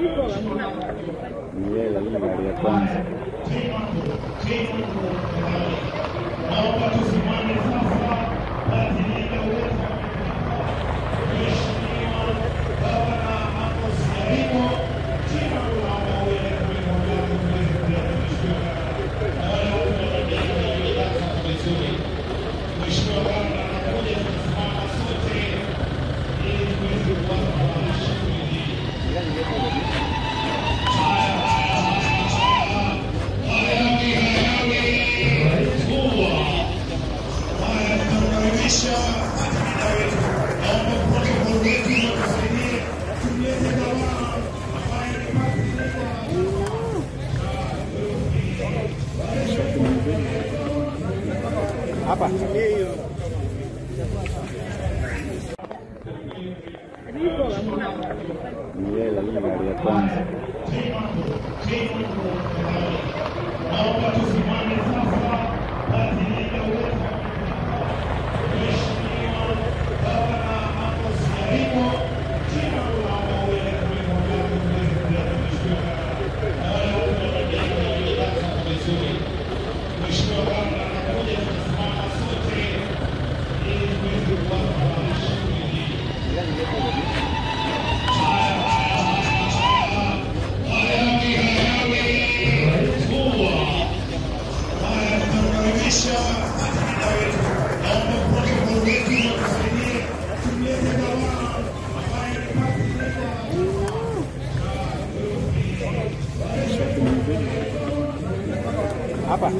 Ni yeye hii gari ya kwanza. Naomba tusimame sasa katika uwezo wa Mheshimiwa Gavana Amos Yarimo. Chima tunaomba uende kwa mlango tuweze kuiapisha na wale wote wanaoendelea vizuri. Mheshimiwa Gavana anakuja, tunasimama sote ili tuweze kuanza shughuli hii. Hapa. Ni yeye hii gari ya kwanza. Naomba tusimame sasa katika uwezo wa Mheshimiwa Gavana Amos Yarimo. Chima tunaomba uende kwa mlango tuweze kuiapisha na wale wote wanaoendelea vizuri. Mheshimiwa Gavana anakuja, tunasimama sote ili tuweze kuanza shughuli hii. Hapa.